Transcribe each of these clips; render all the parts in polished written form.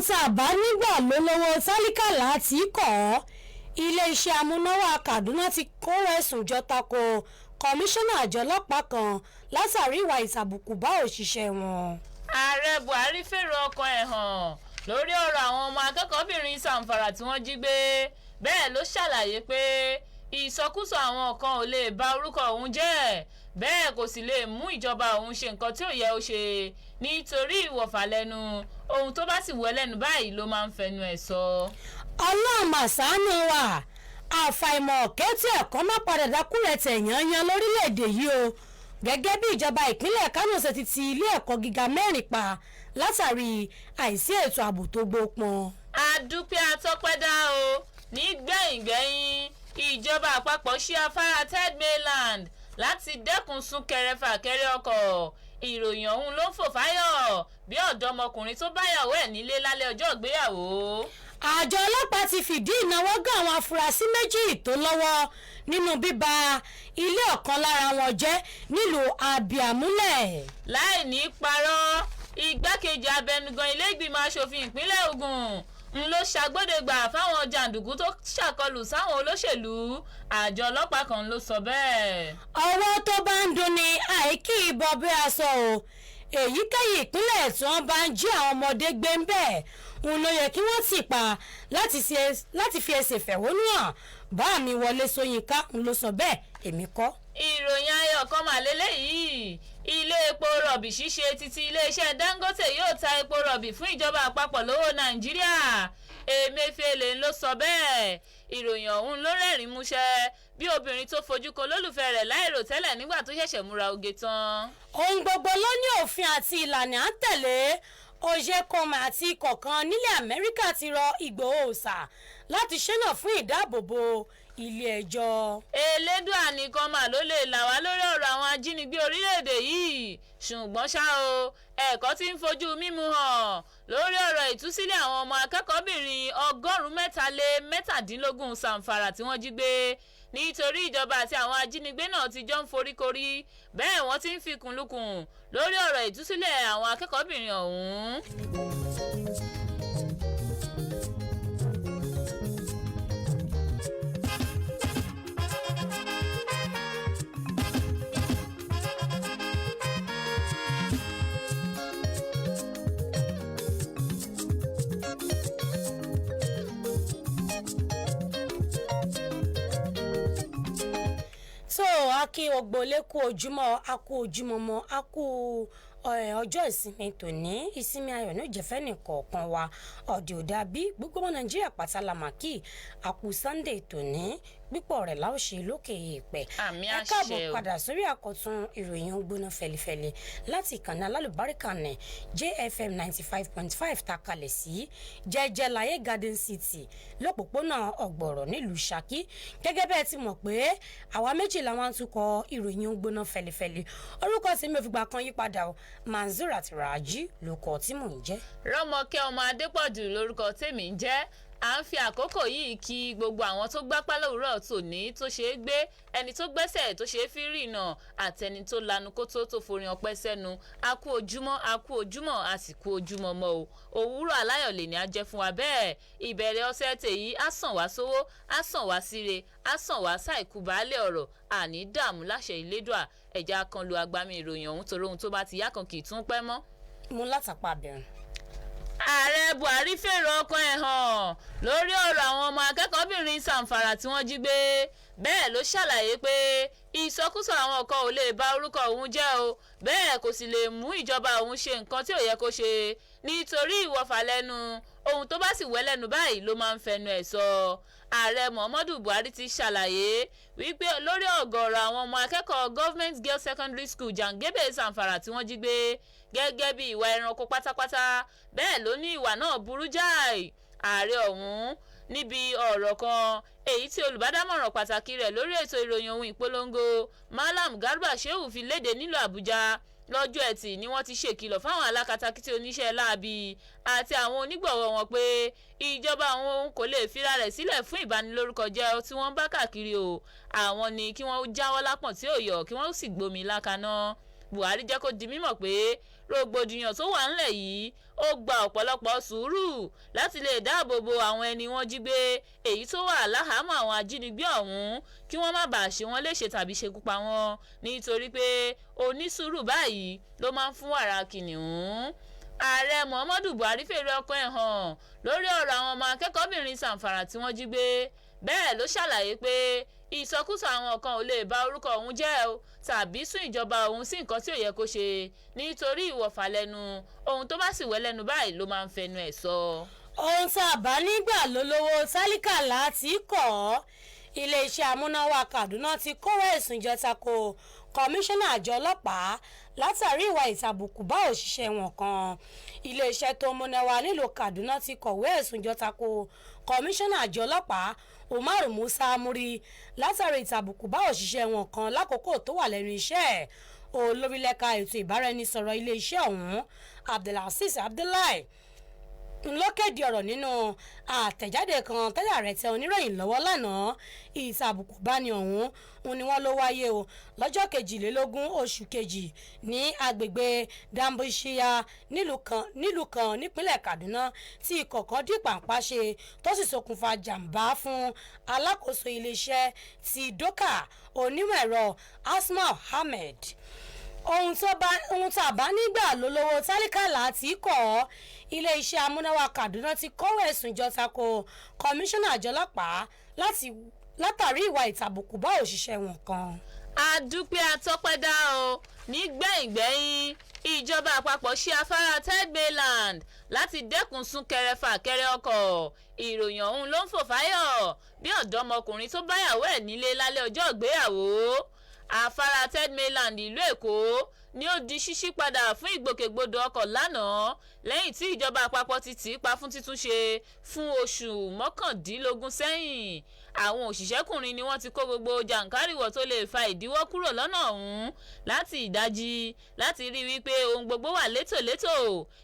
Ohun tá a bá nígbà ló lówó tálíkà láti kọ́ ọ́. Iléeṣẹ́ amúnáwá Kaduna ti kó ẹ̀sùn jọ tako kọmíṣánná àjọ ọlọ́pàá kan látàrí ìwà ìtàbùkù bá òṣìṣẹ́ wọn. Ààrẹ Buhari fèrò ọkàn ẹ̀ hàn lórí ọ̀rọ̀ àwọn ọmọ akẹ́kọ̀ọ́bìnrin Zamfara tí wọ́n jí gbé. Bẹ́ẹ̀ ló ṣàlàyé pé ìsọkúsọ àwọn kan ò lè ba orúkọ òun jẹ́, bẹ́ẹ̀ kò sì lè mú ìjọba òun ṣe nǹkan tí ò yẹ ó ṣe, nítorí ìwọ̀fà lẹ́nu, ohun tó bá sì wọ lẹ́nu báyìí ló máa ń fẹnu ẹ̀ sọ. Ọlọ́run màsánù wà, àfàìmọ̀ kẹ́tì ẹ̀kọ́ má padà dákúrẹ̀ tẹ̀ yanyan lórílẹ̀‐èdè yìí o, gẹ́gẹ́ bí ìjọba ìpínlẹ̀ Kánò ṣe ti ti ilé ẹ̀kọ́ gíga 4 pa látàrí àìsí ètò ààbò tó gbópọn. Àdúpẹ́ àtọ́pẹ́dá o. Ní gbẹ̀yìngbẹ̀yìn, ìjọba àpapọ̀ ṣí afárá Third Mainland láti dẹ́kun súnkẹrẹ-fàkẹrẹ ọkọ̀. Ìròyìn ọ̀hún ló ń fò fáyọ̀ bí ọ̀dọ́mọkùnrin tó báyàwó ẹ̀ nílé lálẹ́ ọjọ́ ìgbéyàwó. Àjọ ọlọ́pàá ti fìdí ìnáwó gán àwọn afurasí 2 tó lọ́wọ́ nínú bíba ilé ọ̀kan lára wọn jẹ́ nílùú Abia múlẹ̀. Láì ní parọ́, igbákejì abẹnugan ilé ìgbìmọ̀ asòfin ìpínlẹ̀ Ògùn ń ló ṣàgbọ́dẹ̀gbà fáwọn jàǹdùkú tó ṣàkọlù sáwọn olóṣèlú. Àjọ ọlọ́pàá kan ló sọ bẹ́ẹ̀. Ọwọ́ tó bá ń dunni àìkí ìbọn bí aṣọ o. Èyíkéyìí ìpínlẹ̀ tí wọ́n bá ń jí àwọn ọmọdé gbé ń bẹ̀ ń ló yẹ kí wọ́n ti pa láti fi ẹsẹ̀ fẹ̀hónú hàn. Bá mi Wọlé Ṣóyínká ń ló sọ bẹ́ẹ̀, èmi kọ́. Ìròyìn ayọ̀ kan mà lélẹ́yìí. Ilé epo rọ̀bì ṣíṣe títí iléeṣẹ́ Dangote yóò ta epo rọ̀bì fún ìjọba àpapọ̀ lówó Nàìjíríà. Emefiele ló sọ bẹ́ẹ̀. Ìròyìn ọ̀hún ló rẹ́rìn-ín músẹ́ bí obìnrin tó fojú ko lólùfẹ́ rẹ̀ láìròtẹ́lẹ̀ nígbà tó ṣẹ̀ṣẹ̀ múra oge tán. Ohun gbogbo ló ní òfin àti ìlànà à ń tẹ̀lé. Oyèkọ́mà àti ikọ̀ kan nílẹ̀ Amẹ́ríkà ti rọ Ìgbòho Òòṣà láti ṣẹ́nà fún ìdáàbòbò ilé ẹjọ́. Elédùà nìkan mà ló lè là wá lórí ọ̀rọ̀ àwọn ajínigbé orílẹ̀-èdè yìí, ṣùgbọ́n ṣá o, ẹ̀kọ́ tí ń fojú mímu hàn lórí ọ̀rọ̀ ìtúsílẹ̀ àwọn ọmọ akẹ́kọ̀ọ́bìnrin 137 Zamfara tí wọ́n jí gbé, nítorí ìjọba àti àwọn ajínigbé náà ti jọ ń foríkorí, bẹ́ẹ̀ wọ́n ti ń fikùn lukùn lórí ọ̀rọ̀ ìtúsílẹ̀ àwọn akẹ́kọ̀ọ́bìnrin ọ̀hún. Kí ògbólé kú ojúmọ́, a kú ojúmọ́ mọ́, a kú ọjọ́ ìsinmi tòní. Ìsinmi ayọ̀ ní ìjẹ́fẹ́ nìkọ̀ọ̀kan wa. Ọ̀dẹ̀ òdà bí gbogbo ọmọ Nàìjíríà pátá la mà kí a kú Sunday tòní, pípọ̀ rẹ̀ la ó ṣe lókè èèpẹ̀. Àmì Ẹ àṣẹ káàbọ̀ o. padà sórí àkọ́tún ìròyìn gbóná fẹlifẹli láti ìkànnì alálùbáríkà ní JFM 95.5 ta kalẹ̀ sí Jẹ́jẹ́ Láyé Garden City lọ́pọ̀pọ̀nà Ọ̀gbọ̀rọ̀ nílùú Ṣakí. Gẹ́gẹ́ bẹ́ẹ̀ ti mọ̀ pé àwa méjì làwọn atukọ̀ ìròyìn gbóná fẹlifẹli. Orúkọ tí mi ò fìgbà kan yípadà o, Manzurat Raji lórúkọ tí mò ń jẹ́. Rọ́mọkẹ́ ọmọ Adépọ̀jù lórúkọ tèmi ń jẹ́. À ń fi àkókò yìí kí gbogbo àwọn tó gbápá lówùúrọ̀ tòní tó ṣeé gbé, ẹni tó gbẹ́sẹ̀ tó ṣeé fi rìnà, àtẹni tó lanu kó tó forin ọpẹ́ sẹ́nu. A kú ojúmọ́, a kú ojúmọ́, a sì kú ojúmọ́ mọ́ o. Òwúrọ̀ aláyọ̀ lè ní á jẹ́ fún wa bẹ́ẹ̀. Ìbẹ̀rẹ̀ ọ̀sẹ̀ tèyí á sàn wá sówó, á sàn wá síre, á sàn wá sáìkú baálé ọ̀rọ̀, àní dààmú láṣẹ Ìlédùà. Ẹ̀já kan lu agbami ìròyìn ọ̀hún torí ohun tó bá ti yá kan kì í tún pẹ́ mọ́. Mú látàpá abẹ́rùn. Ààrẹ Buhari fèrò ọkàn ẹ̀ hàn lórí ọ̀rọ̀ àwọn ọmọ akẹ́kọ̀ọ́bìnrin Zamfara tí wọ́n jí gbé. Bẹ́ẹ̀ ló ṣàlàyé pé ìsọkúsọ àwọn kan ò lè ba orúkọ òun jẹ́ o, bẹ́ẹ̀ kò sì lè mú ìjọba òun ṣe nǹkan tí ò yẹ kó ṣe, nítorí ìwọ̀fà lẹ́nu, ohun tó bá sì wẹ́ lẹ́nu báyìí ló máa ń fẹnu ẹ̀ sọ. Ààrẹ Muhammadu Buhari ti ṣàlàyé wípé lórí ọ̀gọ̀ọ̀rọ̀ àwọn ọmọ akẹ́kọ̀ọ́ Government Girls Secondary School Jangebe Zamfara tí wọ́n jí gbé gẹ́gẹ́ bí ìwà ẹranko pátápátá, bẹ́ẹ̀ ló ní ìwà náà burú jáì. Ààrẹ ọ̀hún níbi ọ̀rọ̀ kan èyí tí olùbádámọ̀ràn pàtàkì rẹ̀ lórí ètò ìròyìn ohun ìpolongo Malam Garba Shehu fi léde nílùú Àbújá lọ́jọ́ Ẹtì ni wọ́n ti ṣèkìlọ̀ fáwọn alákatakítí oníṣẹ́ láabi àti àwọn onígbọ̀wọ́ wọn pé ìjọba àwọn òun kò lè fira rẹ̀ sílẹ̀ fún ìbanilórúkọjẹ́ tí wọ́n ń bá káàkiri o. Àwọn ni kí wọ́n jáwọ́ lápọ̀n tí ò yọ, kí wọ́n sì gbomi lákaná. Buhari jẹ́ kó di mímọ̀ pé rògbòdìyàn tó wà ńlẹ̀ yìí ó gba ọ̀pọ̀lọpọ̀ sùúrù láti lè dáàbò bo àwọn ẹni wọ́n jí gbé èyí tó wà láhàámọ́ àwọn ajínigbé ọ̀hún kí wọ́n má bàa ṣe wọ́n léṣe tàbí ṣekú pa wọ́n, nítorí pé onísùúrù báyìí ló máa ń fún wàrà kìnìún. Ààrẹ Muhammadu Buhari fèrè ọkàn ẹ̀ hàn lórí ọ̀rọ̀ àwọn ọmọ akẹ́kọ̀ọ́bìnrin Zamfara tí wọ́n jí gbé. Bẹ́ẹ̀ ló ṣàlàyé pé ìsọkúsọ àwọn kan ò lè ba orúkọ òun jẹ́ o tàbí sún ìjọba òun sí nǹkan tí ò yẹ kó ṣe, nítorí ìwọ̀fà lẹ́nu ohun tó bá sì wẹ́ lẹ́nu báyìí ló máa ń fẹnu ẹ̀ sọ. Ohun tá a bá nígbà ló lówó tálíkà láti kọ́ ọ́. Iléeṣẹ́ amúnáwá Kaduna ti kọ́wọ́ ẹ̀sùn jọ tako kọmíṣánná àjọ ọlọ́pàá látàrí ìwà ìtàbùkù bá òṣìṣẹ́ wọn kan. Iléeṣẹ́ tó múnáwá nílùú Kaduna ti kọ̀wé ẹ̀sùn jọ tako kọmíṣánná àjọ ọlọ́pàá Umar Musa Muri látàrí ìtàbùkù bá òṣìṣẹ́ wọn kan lákòókò tó wà lẹ́nu iṣẹ́. Olórí lẹ́ka ètò ìbáraẹnisọ̀rọ̀ iléeṣẹ́ ọ̀hún, Abdulaziz Abdullahi, ló kéde ọ̀rọ̀ nínú àtẹ̀jáde kan tẹ́lẹ̀ rẹ̀ tẹ oníròyìn lọ́wọ́ lánàá. Ìtàbùkù báni ọ̀hún ni wọ́n ló wáyé o lọ́jọ́ 22 oṣù kejì ní agbègbè Dambushiya nílùú kan nípínlẹ̀ Kaduna tí ikọ̀ kan dí pàǹpá ṣe tó sì ṣokùnfà jàǹbá fún alákòóso iléeṣẹ́ ti dókà onímọ̀ ẹ̀rọ Asma Ahmed. Ohun tá a bá nígbà ló lówó tálíkà láti kọ́ ọ́. Iléeṣẹ́ amúnáwá Kaduna ti kọ́wọ́ ẹ̀sùn jọ tako kọmíṣánná àjọ ọlọ́pàá látàrí ìwà ìtàbùkù bá òṣìṣẹ́ wọn kan. A dúpẹ́ atọ́pẹ́dá o. Nígbẹ̀yìngbẹ̀yìn, ìjọba àpapọ̀ ṣí afárá Third Mainland láti dẹ́kun súnkẹrẹ fàkẹrẹ ọkọ̀. Ìròyìn ọ̀hún ló ń fò fáyọ̀ bí ọ̀dọ́mọkùnrin tó báyàwó ẹ̀ nílé lálẹ́ ọjọ́ ìgbéyàwó. Afárá Third Mainland ìlú Èkó ni ó di ṣíṣí padà fún ìgbòkègbodò ọkọ̀ lánàá lẹ́yìn tí ìjọba àpapọ̀ ti tì í pa fún títúnṣe fún oṣù 19 sẹ́yìn. Àwọn òṣìṣẹ́kùnrin ni wọ́n ti kó gbogbo jàǹkárìwọ̀ tó lè fa ìdíwọ́ kúrò lọ́nà ọ̀hún láti ìdajì láti rí wípé ohun gbogbo wà létòlétò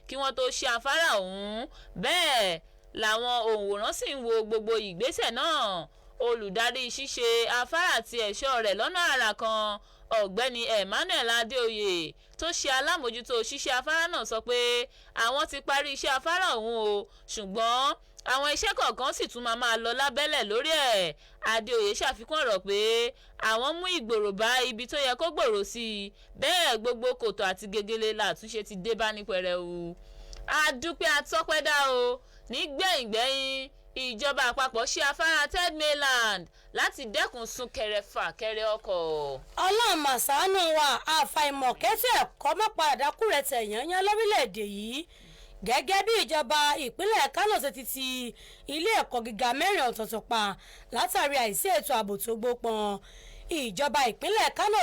kí wọ́n tó ṣe afárá ọ̀hún. Bẹ́ẹ̀ làwọn òǹwòrán sì ń wo gbogbo ìgbésẹ̀ náà. Olùdarí ṣíṣe afárá àti ẹ̀ṣọ́ rẹ̀ lọ́nà àrà kan, ọ̀gbẹ́ni Emmanuel Adéoyè tó ṣe alámòjútó ṣíṣe afárá náà sọ pé àwọn ti parí iṣẹ́ afárá ọ̀hún o, ṣùgbọ́n àwọn iṣẹ́ kọ̀ọ̀kan sì tún máa lọ lábẹ́lẹ̀ lórí ẹ̀. Adéoyè ṣàfikún ọ̀rọ̀ pé àwọn mú ìgbòrò bá ibi tó yẹ kó gbòòrò sí i, bẹ́ẹ̀ gbogbo kòtò àti gegele làtúnṣe ti dé bá ní pẹrẹu. A dúpẹ́ atọ́pẹ́dá o. Nígbẹ̀yìngbẹ̀yìn, ìjọba àpapọ̀ ṣí afárá Third Mainland láti dẹ́kun súnkẹrẹ fàkẹrẹ ọkọ̀. Ọlọ́run màsánù wa, àfàìmọ̀ kẹ́tù ẹ̀kọ́ má padà kúrẹ̀ tẹ̀ yányán lórílẹ̀‐èdè yìí. Gẹ́gẹ́ bí ìjọba ìpínlẹ̀ Kánò ṣe ti ti ilé ẹ̀kọ́ gíga 4 ọ̀tọ̀ọ̀tọ̀ pa látàrí àìsí ètò ààbò tó gbópọn. Ìjọba ìpínlẹ̀ Kánò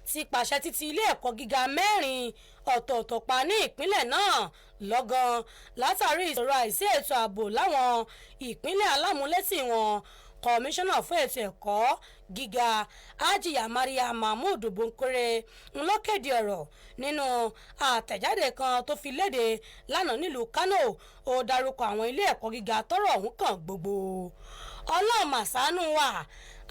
ti pàṣẹ títì ilé ẹ̀kọ́ gíga 4 ọ̀tọ̀ọ̀tọ̀ pa ní ìpínlẹ̀ náà lọ́gán látàrí ìṣòro àìsí ètò ààbò láwọn ìpínlẹ̀ alámúlétì wọn. Kọmíṣánná fún ètò ẹ̀kọ́ gíga Hajiya Maria Mahmood Bunkure ló kéde ọ̀rọ̀ nínú àtẹ̀jáde kan tó fi léde lánàá nílùú Kánò. Ó dárúkọ àwọn ilé ẹ̀kọ́ gíga tọ́rọ̀ ọ̀hún kàn gbogbo. Ọlọ́run màsánù wà,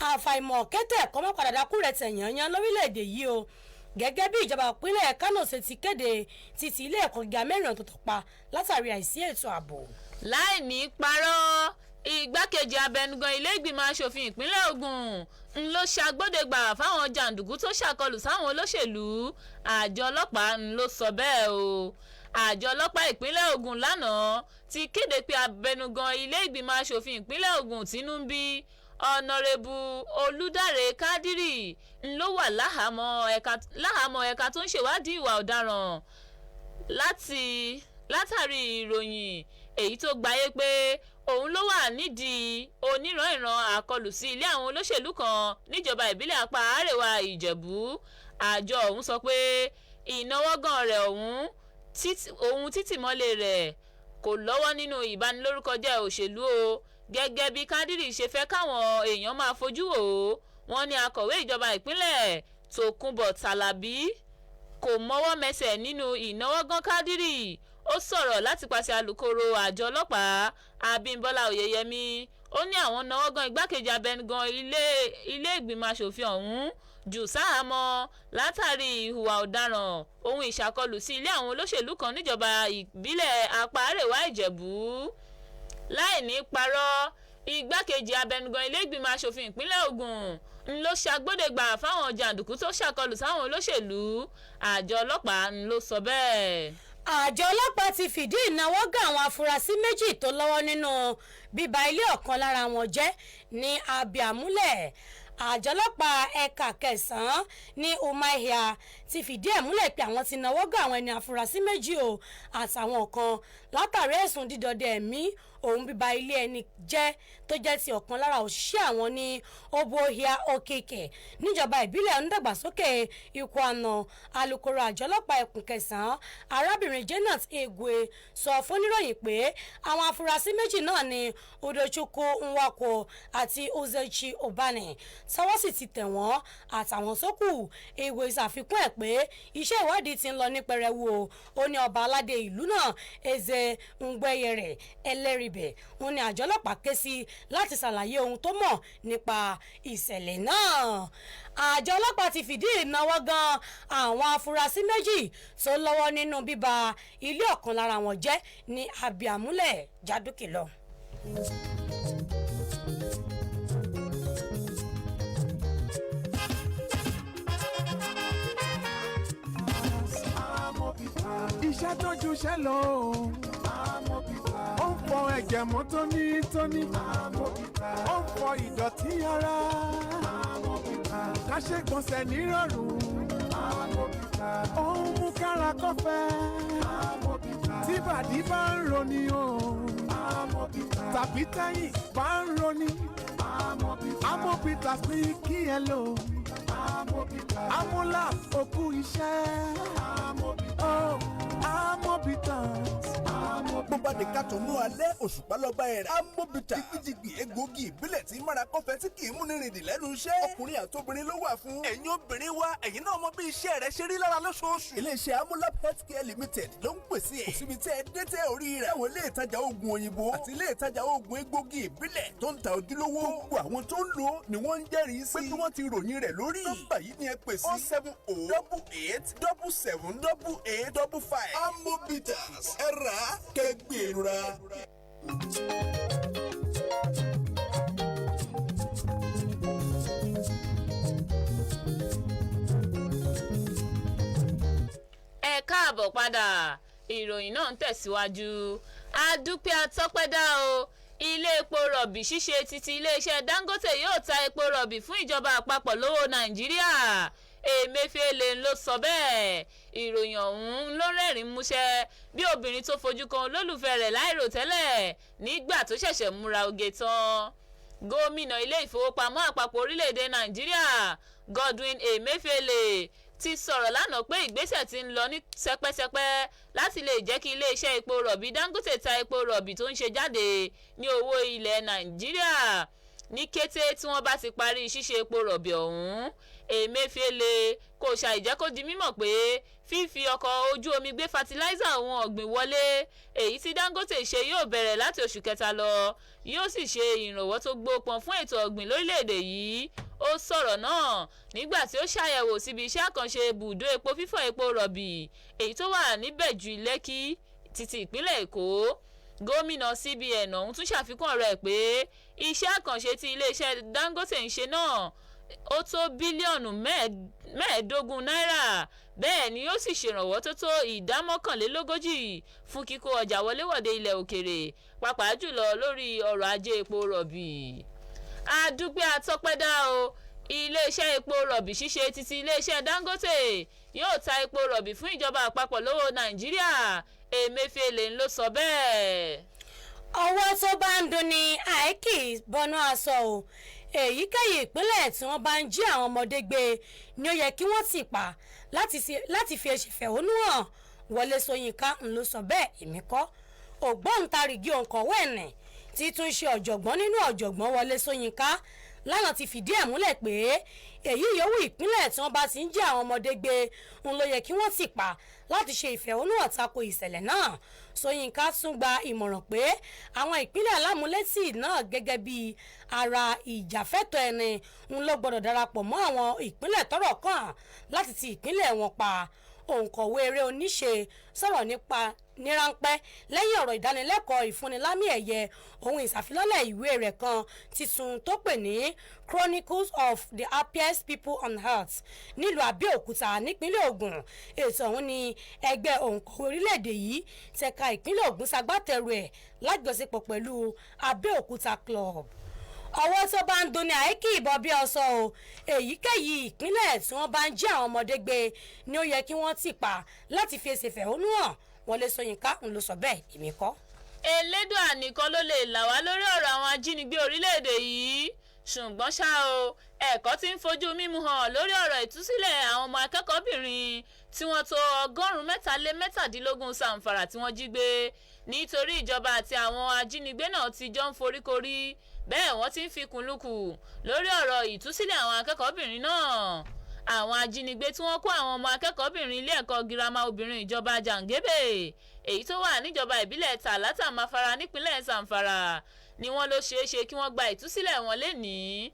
àfàìmọ̀ kẹ́tẹ̀ ẹ̀kọ́ má padà dákú rẹ̀ tẹ̀ yányán lórílẹ̀‐èdè yìí o. Gẹ́gẹ́ bí ìjọba ìpínlẹ̀ Kánò ṣe ti kéde títí ilé ẹ̀kọ́ gíga 4 ọ̀tọ̀ọ̀tọ̀ pa látàrí àìsí ètò ààbò. Láì ní parọ́, igbákejì abẹnugan ilé ìgbìmọ̀ asòfin ìpínlẹ̀ Ògùn ń ló ṣàgbọ́dẹ̀gbà fáwọn jàǹdùkú tó ṣàkọlù sáwọn olóṣèlú. Àjọ ọlọ́pàá ń ló sọ bẹ́ẹ̀ o. Àjọ ọlọ́pàá ìpínlẹ̀ Ògùn lánàá ti kéde pé abẹnugan ilé ìgbìmọ̀ asòfin ìpínlẹ̀ Ògùn tínú ń bí Ọ̀nàrẹ́bù Olùdáre Kádírì ń ló wà láhàámọ́ ẹ̀ka tó ń ṣèwádìí ìwà ọ̀daràn látàrí ìròyìn èyí tó gbayé pé òun ló wà nídìí oníranìran àkọlù sí ilé àwọn olóṣèlú kan níjọba ìbílẹ̀ apá àríwá Ìjẹ̀bú. Àjọ ọ̀hún sọ pé ìnáwọ́gán rẹ̀ òun títìmọ́lé rẹ̀ kò lọ́wọ́ nínú ìbanilórúkọjẹ́ òṣèlú o. Gẹ́gẹ́ bí Kádírì ṣe fẹ́ káwọn èèyàn máa fojú wò ó, wọ́n ní akọ̀wé ìjọba ìpínlẹ̀ Tòkunbọ̀ Tàlàbí kò mọ́wọ́ mẹsẹ̀ nínú ìnáwọ́gán Kádírì. Ó sọ̀rọ̀ láti pàṣẹ alukoro àjọ ọlọ́pàá Abímbọ́lá Oyèyẹmí. Ó ní àwọn náwọ́gán igbákejì abẹnugan ilé ìgbìmọ̀ asòfin ọ̀hún Jù sáhàámọ́ látàrí ìhùwà ọ̀daràn ohun ìṣàkọlù sí ilé àwọn olóṣèlú kan níjọba ìbílẹ̀ apá àríwá Ìjẹ̀bú. Láì ní parọ́, igbákejì abẹnugan ilé ìgbìmọ̀ asòfin ìpínlẹ̀ Ògùn ń ló ṣàgbọ́dẹ̀gbà fáwọn jàǹdùkú tó ṣàkọlù sáwọn olóṣèlú. Àjọ ọlọ́pàá ń ló sọ bẹ́ẹ̀. Àjọ ọlọ́pàá ti fìdí ìnáwó gán àwọn afurasí méjì tó lọ́wọ́ nínú bíba ilé ọ̀kan lára wọn jẹ́ ní Abiamúlẹ̀. Àjọ ọlọ́pàá ẹ̀ka kẹsàn-án ní Umuahia ti fìdí ẹ̀ múlẹ̀ pé àwọn ti náwó gán àwọn ẹni afurasí méjì o àtàwọn kan látàrí ẹ̀sùn dídọdẹ ẹ̀mí òun bíba ilé ẹni jẹ́ tó jẹ́ ti ọ̀kan lára òṣìṣẹ́ àwọn ní Obohia Okeke níjọba ìbílẹ̀ onídàgbàsókè Ikwuano. Alukoro àjọ ọlọ́pàá ẹkùn kẹsàn-án, arábìnrin Janet Egwe, sọ fóníròyìn pé àwọn afurasí méjì náà ní Udochukwu Nwako àti Uzechi Obani, tọwọ́ sì ti tẹ̀ wọ́n àtàwọn tó kù. Egwe ṣàfikún ẹ̀ pé iṣẹ́ ìwádìí ti ń lọ ní pẹrẹwu o. Ó ní ọba aládé ìlú náà, Eze Ngbẹyẹrẹ Ẹlẹ́rìbẹ̀, òun ni àjọ ọlọ́pàá ké sí láti ṣàlàyé ohun tó mọ̀ nípa ìṣẹ̀lẹ̀ náà. Àjọ ọlọ́pàá ti fìdí ìnáwó gan àwọn afurasí méjì tó lọ́wọ́ nínú bíba ilé ọ̀kan lára wọn jẹ́ ní Abiamúlẹ̀. Jádùkì lọ. Iṣẹ́ tó ju iṣẹ́ lọ o. Ó ń fọ ẹ̀jẹ̀ mọ́ tónítóní. Ó ń fọ ìdọ̀tí ara. Ká ṣe gbọ̀nsẹ̀ nírọ̀rùn. Ó ń mú kára kọ́fẹ́. Tí bàdí bá ń roni o, tàbí tẹ́yìn bá ń roni, Amobitas ní kí ẹ lò. Amúlà òkú iṣẹ́. Oh, Amobitas. Bó bá di ká tún alẹ́ òṣùpá lọ́ba ẹ̀rẹ̀. Amobita jìgbìjìgbì egbòogi ìbílẹ̀ tí mára kọ́fẹ́ tí kì í múni rìndì lẹ́nu iṣẹ́. Ọkùnrin àtobìnrin ló wà fún. Ẹ̀yin obìnrin wa, ẹ̀yin náà mọ bí iṣẹ́ rẹ̀ ṣe rí lára lóṣooṣù. Iléeṣẹ́ Amolab Healthcare Limited ló ń pèsè ẹ̀. Kò síbi tẹ́ ẹ dé tẹ́ orí rẹ̀. Láwọn ilé ìtajà oògùn òyìnbó àti ilé ìtajà oògùn egbòogi ìbílẹ̀ tó ń ta ojúlówó. Gbogbo àwọn tó ń lò ni wọ́n ń jẹ́rìí sí. Pé kí wọ́n ti ròyìn rẹ̀ lórí. Nọ́mbà yìí ni ẹ pè sí: 07088778855. Amobitas, ẹ rà á kẹgbẹ́ra. Ẹ káàbọ̀ padà, ìròyìn náà ń tẹ̀síwájú. Adúpẹ́ atọ́pẹ́dá o. Ilé epo rọ̀bì ṣíṣe títí iléeṣẹ́ Dangote yóò ta epo rọ̀bì fún ìjọba àpapọ̀ lówó Nàìjíríà. Emefiele ló sọ bẹ́ẹ̀. Ìròyìn ọ̀hún ló rẹ́rìn-ín músẹ́ bí obìnrin tó fojú kan olólùfẹ́ rẹ̀ láìròtẹ́lẹ̀ nígbà tó ṣẹ̀ṣẹ̀ múra oge tán. Gómìnà ilé ìfowópamọ́ àpapọ̀ orílẹ̀-èdè Nàìjíríà, Godwin Emefiele, ti sọ̀rọ̀ lánàá pé ìgbésẹ̀ ti ń lọ ní sẹpẹ́sẹpẹ́ láti lè jẹ́ kí iléeṣẹ́ epo rọ̀bì Dangote ta epo rọ̀bì tó ń ṣe jáde ní owó ilẹ̀ Nàìjíríà ní kété tí wọ́n bá ti parí ṣíṣe epo rọ̀bì ọ̀hún. Emefiele kò ṣàìjẹ́ kó di mímọ̀ pé fífi ọkọ̀ ojú omi gbé fatiláísà ohun ọ̀gbìn wọlé èyí tí Dangote ṣe yóò bẹ̀rẹ̀ láti oṣù kẹta lọ, yóò sì ṣe ìrànwọ́ tó gbópọn fún ètò ọ̀gbìn lórílẹ̀‐èdè yìí. Ó sọ̀rọ̀ náà nígbà tí ó ṣàyẹ̀wò síbi iṣẹ́ àkànṣe ibùdó epo fífọ̀ epo rọ̀bì èyí tó wà níbẹ̀jú Lẹ́kì títí ìpínlẹ̀ Èkó. Gómìnà CBN ọ̀hún tún ṣàfikún ọ̀rọ̀ ẹ̀ pé iṣẹ́ àkànṣe tí iléeṣẹ́ Dangote ń ṣe náà ó tó bílíọ̀nù 25 náírà, bẹ́ẹ̀ ni ó sì ṣèrànwọ́ tó tó ìdá 41 fún kíkó ọjà wọléwọ̀de ilẹ̀ òkèrè, pàápàá jùlọ lórí ọrọ̀ ajé epo rọ̀bì. Adúpẹ́ atọ́pẹ́dá o. Iléeṣẹ́ epo rọ̀bì ṣíṣe títí iléeṣẹ́ Dangote yóò ta epo rọ̀bì fún ìjọba àpapọ̀ lówó Nàìjíríà. Emefiele ló sọ bẹ́ẹ̀. Ọwọ́ tó bá ń dunni àìkì bọnú aṣọ o. Èyíkéyìí ìpínlẹ̀ tí wọ́n bá ń jí àwọn ọmọdé gbé ni ó yẹ kí wọ́n ti pa láti fi ṣèfẹ̀hónú hàn. Wọlé Ṣóyínká ń ló sọ bẹ́ẹ̀, èmi kọ́. Ògbóǹtarìgì òǹkọ̀wé ẹ̀nẹ̀ tí tún ṣe ọ̀jọ̀gbọ́n nínú ọ̀jọ̀gbọ́n, Wọlé Ṣóyínká, Lánàá ti fìdí ẹ̀ múlẹ̀ pé èyí yòówù ìpínlẹ̀ tí wọ́n bá ti ń jí àwọn ọmọdé gbé ń ló yẹ kí wọ́n sì pa láti ṣe ìfẹ̀hónúhàn tako ìṣẹ̀lẹ̀ náà. Ṣóyínká tún gba ìmọ̀ràn pé àwọn ìpínlẹ̀ alámúlétì náà gẹ́gẹ́ bí ara ìjàfẹ́tọ̀ ẹni ń ló gbọ́dọ̀ darapọ̀ mọ́ àwọn ìpínlẹ̀ tọ́rọ̀ kàn láti ti ìpínlẹ̀ wọn pa. Òǹkọ̀wé eré oníṣe sọ̀rọ̀ nípa níráńpẹ́ lẹ́yìn ọ̀rọ̀ ìdánilẹ́kọ̀ọ́ ìfúnnilámì ẹ̀yẹ ohun ìṣàfilọ́lẹ̀ ìwé rẹ̀ kan tuntun tó pè ní Chronicles of the Happiest People on Earth nílùú Abẹ́òkúta nípínlẹ̀ Ògùn. Ètò ọ̀hún ni ẹgbẹ́ òǹkọ̀wé orílẹ̀-èdè yìí tẹ̀ka ìpínlẹ̀ Ògùn ṣagbátẹrù ẹ̀ lájọṣepọ̀ pẹ̀lú Abẹ́òkúta Club. Ọwọ́ tó bá ń dunni àìkí ìbọn bí ọsọ o, èyíkéyìí ìpínlẹ̀ tí wọ́n bá ń jí àwọn ọmọdé gbé ni ó yẹ kí wọ́n tì pa láti fi èsì ìfẹ̀hónú hàn. Wọlé Ṣóyínká ń ló sọ bẹ́ẹ̀, èmi kọ́. Elédùà nìkan ló lè là wá lórí ọ̀rọ̀ àwọn ajínigbé orílẹ̀-èdè yìí, ṣùgbọ́n ṣá o, ẹ̀kọ́ tí ń fojú mímu hàn lórí ọ̀rọ̀ ìtúsílẹ̀ àwọn ọmọ akẹ́kọ̀ọ́bìnrin tí wọ́n tó 117 Zamfara tí wọ́n jí gbé nítorí ìjọba àti àwọn ajínigbé náà ti jọ ń foríkorí, bẹ́ẹ̀ wọ́n ti ń fi kùnlùkù lórí ọ̀rọ̀ ìtúsílẹ̀ àwọn akẹ́kọ̀ọ́bìnrin náà. Àwọn ajínigbé tí wọ́n kó àwọn ọmọ akẹ́kọ̀ọ́bìnrin ilé ẹ̀kọ́ girama obìnrin ìjọba Jàǹgébè èyí tó wà níjọba ìbílẹ̀ Tàlátà Mafara nípínlẹ̀ Zamfara ni wọ́n ló ṣeé ṣe kí wọ́n gba ìtúsílẹ̀ wọn lénìí.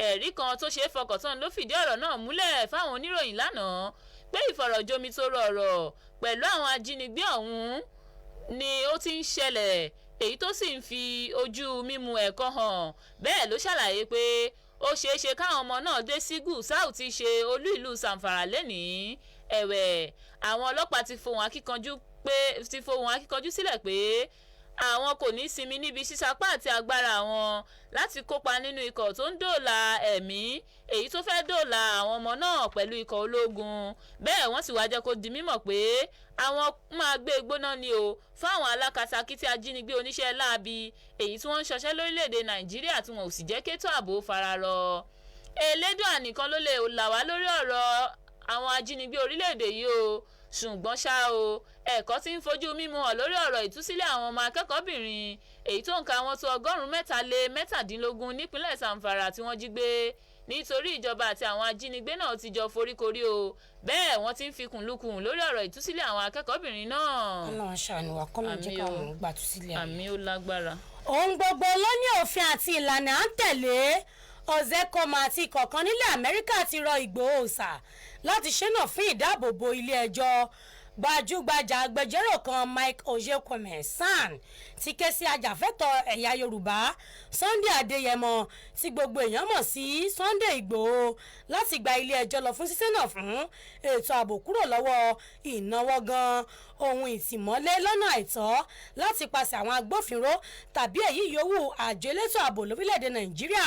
Ẹ̀rí kan tó ṣeé fọkàntán ló fìdí ọ̀rọ̀ náà múlẹ̀ fáwọn oníròyìn lánàá pé ìfọ̀rọ̀jomitoro ọ̀rọ̀ pẹ̀lú àwọn ajínigbé ọ̀hún ni ó ti ń ṣẹlẹ̀, èyí tó sì ń fi ojú mímu ẹ̀kọ́ hàn. Bẹ́ẹ̀ ló ṣàlàyé pé ó ṣeé ṣe káwọn ọmọ náà dé sí Gusau tí ṣe olú ìlú Zamfara lénìí. Ẹ̀wẹ̀, àwọn ọlọ́pàá ti fohùn akíkanjú sílẹ̀ pé àwọn kò ní sinmi níbi sísapá àti agbára àwọn láti kópa nínú ikọ̀ tó ń dóòlà ẹ̀mí èyí tó fẹ́ dóòlà àwọn ọmọ náà pẹ̀lú ikọ̀ ológun. Bẹ́ẹ̀ wọ́n sì wá jẹ́ kó di mímọ̀ pé àwọn máa gbé gbóná ni o fáwọn alákatakítí ajínigbé oníṣẹ́ láabi èyí tí wọ́n ń ṣọṣẹ́ lórílẹ̀‐èdè Nàìjíríà tí wọn ò sì jẹ́ kétò ààbò fararọ. Elédùà nìkan ló lè là wá lórí ọ̀rọ̀ àwọn ajínigbé orílẹ̀‐èdè yìí o, ṣùgbọ́n ṣá o, ẹ̀kọ́ tí ń fojú mímu hàn lórí ọ̀rọ̀ ìtúsílẹ̀ àwọn ọmọ akẹ́kọ̀ọ́bìnrin èyí tó ń ka wọn tó 117 nípínlẹ̀ Zamfara tí wọ́n jí gbé nítorí ìjọba àti àwọn ajínigbé náà ti jọ foríkorí o, bẹ́ẹ̀ wọ́n ti ń fikùn lukùn lórí ọ̀rọ̀ ìtúsílẹ̀ àwọn akẹ́kọ̀ọ́bìnrin náà. Ọlọ́run ṣàánú wa, kọ́lọ́run jẹ́ káwọn gbà túsílẹ̀. Àmì ó lágbára. Ohun gbogbo ló ní òfin àti ìlànà à ń tẹ̀lé. Ọ̀zẹ́kọ̀mọ̀ àti kọ̀ọ̀kan nílẹ̀ Amẹ́ríkà ti rọ Ìgbòho Òòṣà láti ṣẹ́nà fún ìdáàbòbò ilé ẹjọ́. Gbajúgbajà agbẹjọ́rò kan Mike Ozekhome SAN ti ké sí ajàfẹ́tọ̀ọ́ ẹ̀yà Yorùbá Sunday Adéyẹmọ tí gbogbo èèyàn mọ̀ sí Sunday Ìgbòho láti gba ilé ẹjọ́ lọ fún ṣíṣẹ́nà fún ètò ààbò kúrò lọ́wọ́ ìnáwó gan ohun ìtìmọ́lé lọ́nà àìtọ́ láti pàṣẹ àwọn agbófinró tàbí èyí yòówù àjọ elétò ààbò lórílẹ̀‐èdè Nàìjíríà.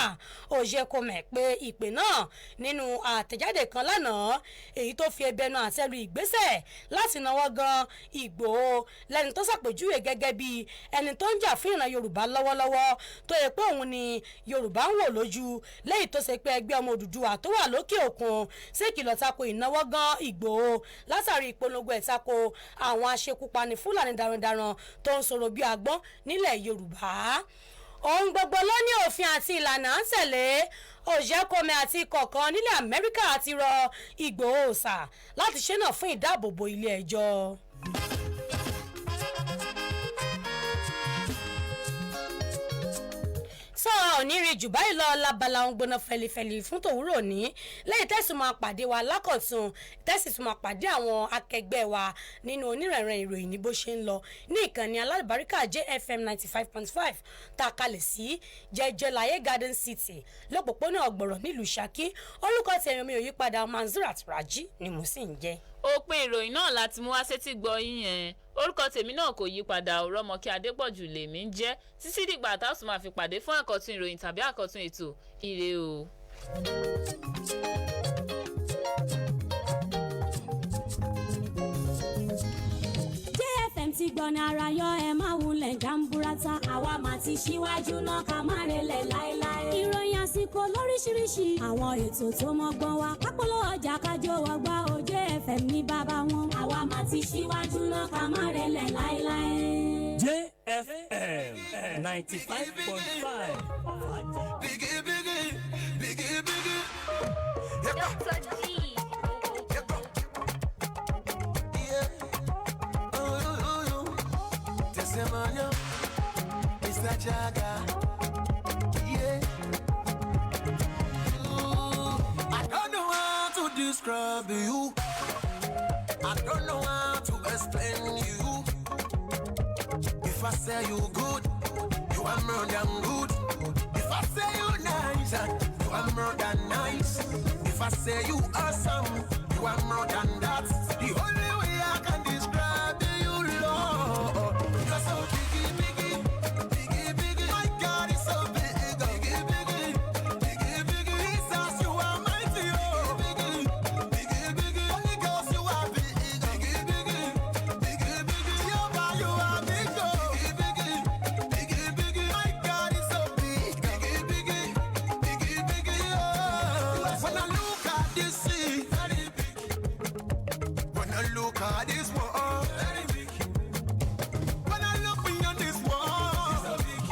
Ozekhome pé ìpè náà nínú àtẹ̀jáde kan lánàá èyí tó fi ẹbẹnu àtẹ́lu ìgbésẹ̀ láti náwó gan Ìgbòho lẹ́ni tó ṣàpèjúwe gẹ́gẹ́ bí ẹni tó ń jà fún ìran Yorùbá lọ́wọ́lọ́wọ́ tó yẹ pé òun ni Yorùbá ń wò lójú, lẹ́yìn tó ṣe pé ẹgbẹ́ ọmọ Odùduwà tó wà lókè òkun ṣèkìlọ̀ tako ìnáwó gan Ìgbòho látàrí ìpolongo ẹ̀ tako àwọn aṣekúpani Fúlàní darandaran tó ń sọ̀rọ̀ bí agbọ́n nílẹ̀ Yorùbá. Ohun gbogbo ló ní òfin àti ìlànà à ń tẹ̀lé. Ozekhome àti kọ̀ọ̀kan nílẹ̀ Amẹ́ríkà ti rọ Ìgbòho Òòṣà láti ṣẹ́nà fún ìdáàbòbò ilé ẹjọ́. Sọ òní rí jù báyìí lọ lábala ohun gbóná fẹlifẹli fún tòwúrọ̀ ní lẹ́yìn tẹ́sí máa pàdé wa lákọ̀tún, tẹ́sí tún máa pàdé àwọn akẹgbẹ́ wa nínú onírànràn ìròyìn ní bó ṣe ń lọ ní ìkànnì alálùbáríkà JFM 95.5 tá a kalẹ̀ sí Jẹjẹláyé Garden City lọ́pọ̀pọ̀nà Ọ̀gbọ̀rọ̀ nílùú Ṣakí. Orúkọ tèmi mi ò yípadà, Manzurat Raji ni mo sì ń jẹ́. Òpin ìròyìn náà láti mú wá sétí gbọ́ yín yẹn. Orúkọ tèmi náà kò yí padà, Rọ́mọkẹ́ Adépọ̀jù lèmi ń jẹ́ títí dìgbà tá a tún máa fi pàdé fún àkọ́tún ìròyìn tàbí àkọ́tún ètò. Ire o. JFM ti gbọ́nà ara yọ, ẹ máa wulẹ̀ jàǹbúrátà. Àwa máa ti ṣíwájú náà ká má relẹ̀ láéláé. Ìròyìn àsìkò lóríṣiríṣi, àwọn ètò tó mọ́gbọ́n wa, kápolówó ọjà kájọ wá gbá o. JFM ní bàbá wọn. Àwa máa ti ṣíwájú náà ká má relẹ̀ láéláé. JFM 95.5. Biggie, biggie. Jaga. Yeah. Ooh, I don't know how to describe you. I don't know how to explain you. If I say you good, you are more than good. If I say you nice, you are more than nice. If I say you awesome, you are more than that. The only way I can describe you, Lord, you're so biggie, biggie, biggie, biggie. My God is so big, biggie, biggie, biggie, biggie. Jesus, you are mighty, oh, biggie, biggie, biggie. Holy Ghost, you are big, biggie, biggie, biggie, biggie. Jehovah, you are big, oh, biggie, biggie, biggie, biggie. My God is so big, biggie, biggie, biggie, biggie, oh. When I look at this sea, very big. When I look at this world, very big. When I look beyond this world, so big.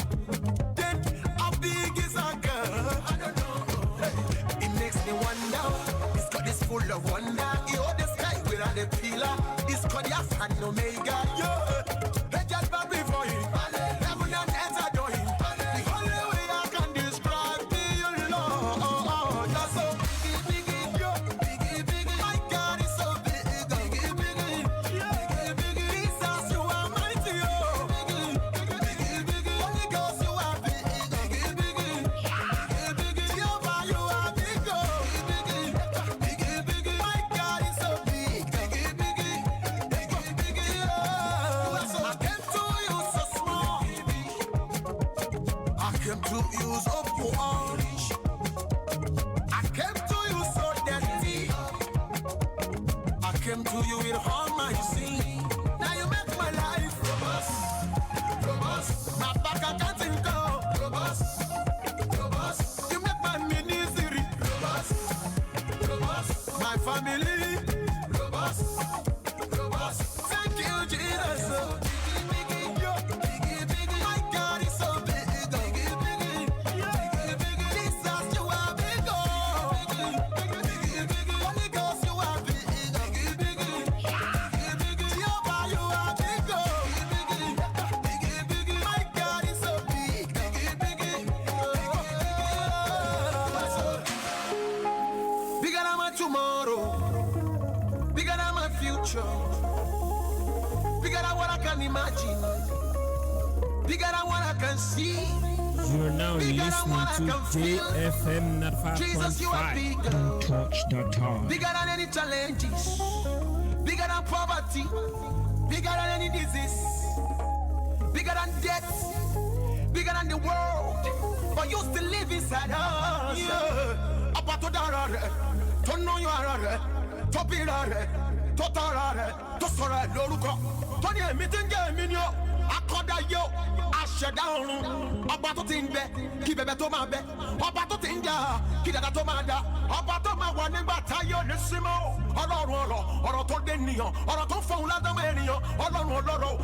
Then how big is our God? I don't know. It makes me wonder. This God is full of wonder. He hold the sky without a pillar. He's called the Alpha and Omega. Yeah. They just bow before him. Heaven and earth adore him. The only way I can describe you, Lord, you're so biggie, biggie, yo, biggie, biggie. My God is so big, biggie, biggie, biggie, biggie. Jesus, you are mighty, oh, biggie, biggie, biggie. Holy Ghost, you are big, biggie, biggie, biggie, biggie. Jehovah, you are big, oh, biggie, biggie, biggie. My God is so big, biggie, biggie, biggie, biggie, oh. I came to you so small. I came to you so poor. I came to you so dirty. I came to you with all my sin. Now you make my life robust, robust. My back I can't go robust, robust. You make my ministry robust, robust. My family robust, robust. Thank you, Jesus. Biggie, biggie, yo, biggie, biggie. My God is so big, biggie, biggie, biggie, biggie. Jesus, you are big, oh, biggie, biggie, biggie. Holy Ghost, you are big, biggie, biggie, biggie, biggie. Jehovah, you are big, oh, biggie, biggie, biggie. My God is so big, biggie, biggie, biggie, biggie. Bigger than my tomorrow, bigger than my future, bigger than what I can imagine, bigger than what I can see. You are now Bigger than listening what I to can feel. JFM Jesus, you are 95.5. bigger. Don't touch the talk. Bigger than any challenges, bigger than poverty, bigger than any disease, bigger than death, bigger than the world. But you still live inside us. Yeah. Ọba tó dára rẹ̀, tó lóyún ara rẹ̀, tó bíra rẹ̀, tó tọ́ra rẹ̀, tó sọ̀rọ̀ ẹ̀ lórúkọ, tó ní èmi tí ń jẹ́ èmi ni ó, akọ́dá yó, aṣẹ̀dá ọ̀run, ọba tó ti ń bẹ, kí bẹ̀bẹ̀ tó máa bẹ, ọba tó ti ń jà, kí dàda tó máa dà, ọba tó máa wà nígbà táyé ò ní sí mọ́, ọlọ́run ọ̀rọ̀, ọ̀rọ̀ tó dé nìyàn, ọ̀rọ̀ tó fọhùn ládàmọ́ ènìyàn, ọlọ́run ọlọ́rọ̀.